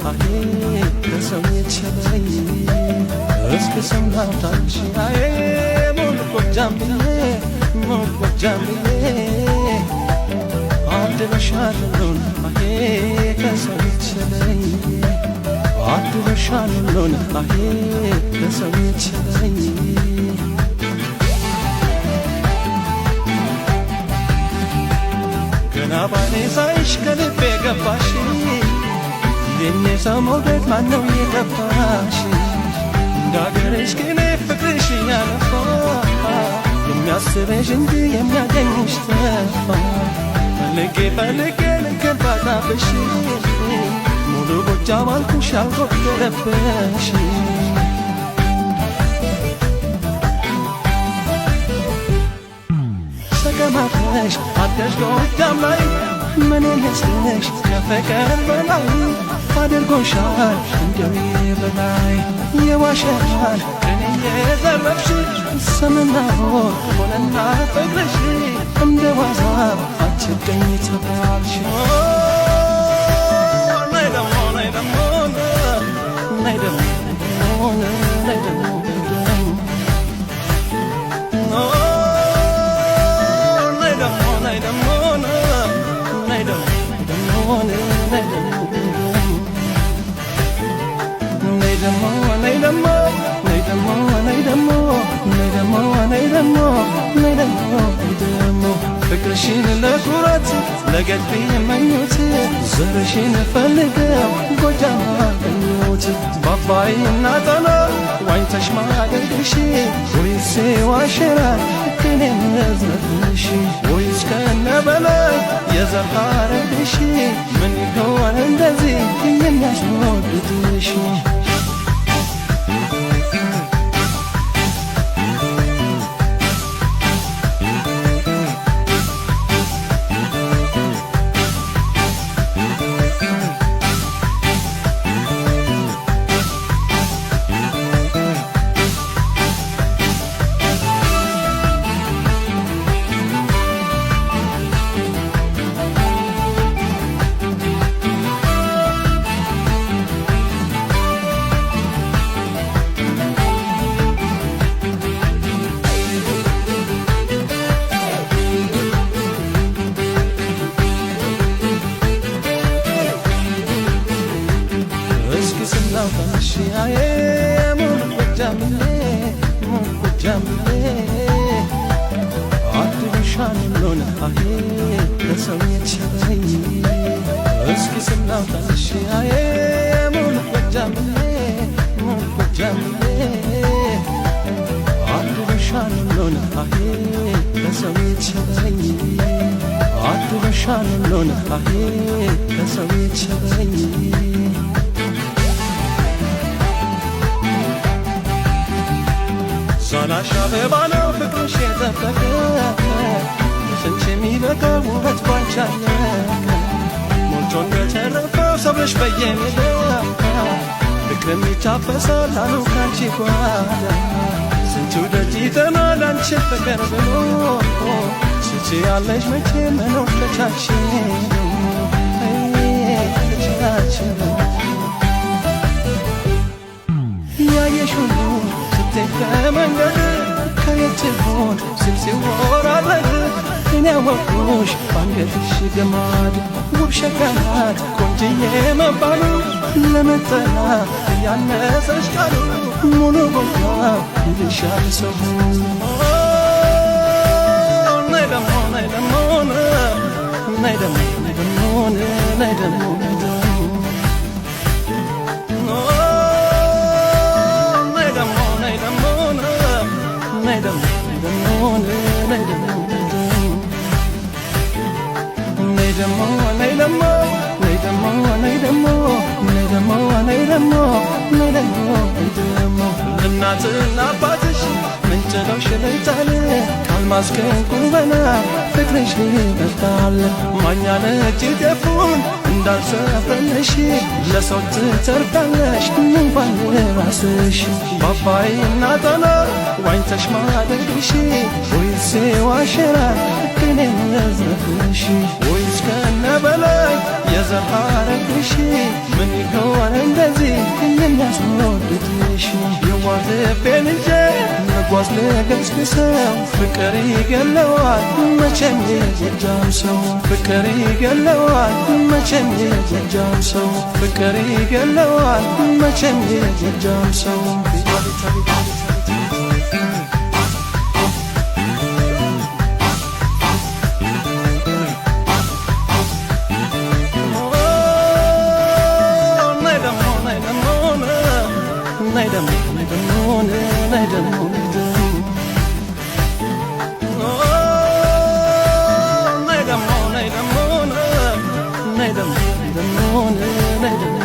አሄ ከሰው የተለየ እስኪ ስም ላውጣልሽ አዬ ሙሉ ጎጃም ብዬ ሙሉ ጎጃም ብዬ አድለሻል ሁሉን አሄ ከሰው የተለየ አድለሻል ሁሉን አሄ ከሰው የተለየ ገና ባይኔ ሳይሽ ከልቤ ገባሽ የኔ ሰው መውደድ ማነው የገባሽ እንዳገርሽ ቅኔ ፍቅርሽ ያለፋ የሚያስበሽ እንጂ የሚያገኝሽ ተፋ ፈልጌ ፈልጌ ልኬን ባጣብሽ ሙሉ ጎጃም አልኩሽ አልጎደለብሽ ተቀማጥለሽ አደሽ ጎጃም ላይ ምን ልስጥሽ ከፍቅር በላይ አድርጎሻል እንደው በላይ የዋሸራን ቅኔ የዘረፍሽ ስምና ወርቅ ሆነና ፍቅርሽ እንደ ዋዛ አትገኝ ተባልሽ ነይ ደሞ ነይ ደሞ ነይ ደሞ ነይ ደሞ ነይ ደሞ ነይ ደሞ ነይ ደሞ ነይ ደሞ ነይ ደሞ ነይ ደሞ ነይ ደሞ ነይ ደሞ ነይ ደሞ ነይ ደሞ ነይ ደሞ ፍቅርሽን ለኩራት ለገድቤ የመኙት ዘርሽን ፈልገው ጎጃም አገኙት በአባይና ጣና ዋኝተሽ ማደግሽ ወይስ ዋሸራ ቅኔ መዝረፍሽ ወይስ ከነበላይ የዘር ሐረግሽ ምን ይሆን እንደዚህ የሚያስወድድሽ እስኪ ስም ላውጣልሽ አዬ ሙሉ ጎጃም ብዬ ሙሉ ጎጃም ብዬ አድለሻል ሁሉን አሄ ከሰው የተለየ እስኪ ስም ላውጣልሽ አዬ ሙሉ ጎጃም ብዬ ሙሉ ጎጃም ብዬ አድለሻል ሁሉን አሄ ከሰው የተለየ አድለሻል ሁሉን አሄ ከሰው የተለየ ዛላሽ አበባ ነው ፍቅርሽ የጠበቀ ለስንት የሚበቃ ውበት ባንቺ አለቀ ሞልቶ እንደተረፈው ሰብልሽ በየሜዳው ፍቅርም ይታፈሳል አሉ ካንቺ ጓዳ ስንቱ ደጅ ይጠናል አንቺን ፍቅር ብሎ ትችያለሽ መቼ መኖር ተቻችሎ ተቻችሎ ያየሽ ሁሉ ስትሄድ ከመንገድ ከየት ትሆን ሲል ሲወራረድ እኔ ያወቅኩሽ ባንገትሽ ገማድ ውብ ሸጋ ናት ቆንጅዬ መባሉ ለመጠላ እያነሰሽ ቃሉ ሙሉ ጎጃም ይልሻል ሰው ነይ ደሞ ነይ ደሞ ነይ ደሞ ነይ ደሞ ነይ ደሞ ነይ ደሞ ነይ ደሞ ነይ ደሞ ነይ ደሞ ነይ ደሞ ነይ ደሞ ነይ ደሞ ነይ ደሞ ነይ ደሞ ነይ ደሞ ነይ ደሞ ነይ ደሞ ነይ ደሞ እናትና አባትሽ ምንጭ ነው ሽለይጣል ከአልማዝ ከዕንቁ በላይ ፍቅርሽ ይበልጣል ማኛ ነጭ ጤፉን እንዳልሰፍርልሽ ለሰው ትተርፊያለሽ እንኳን ራስሽ በአባይና ጣና ዋኝተሽ ማደግሽ ወይስ ዋሸራ ቅኔ መዝረፍሽ ወይስ ከነበላይ የዘር ሐረግሽ ምን ይሆን እንደዚህ የሚያስወድድሽ? የዋህ ልቤን ይዤ መጓዝ ልገስግሰው፣ ፍቅር ይገለዋል መቼም የጎጃም ሰው፣ ፍቅር ይገለዋል መቼም የጎጃም ሰው፣ ፍቅር ይገለዋል መቼም የጎጃም ሰው። ነይ ደሞ፣ ነይ ደሞ፣ ነይ ደሞ፣ ነይ ደሞ፣ ነይ ደሞ፣ ነይ ደሞ፣ ነይ ደሞ፣ ነይ ደሞ፣ ነይ ደሞ፣ ነይ ደሞ።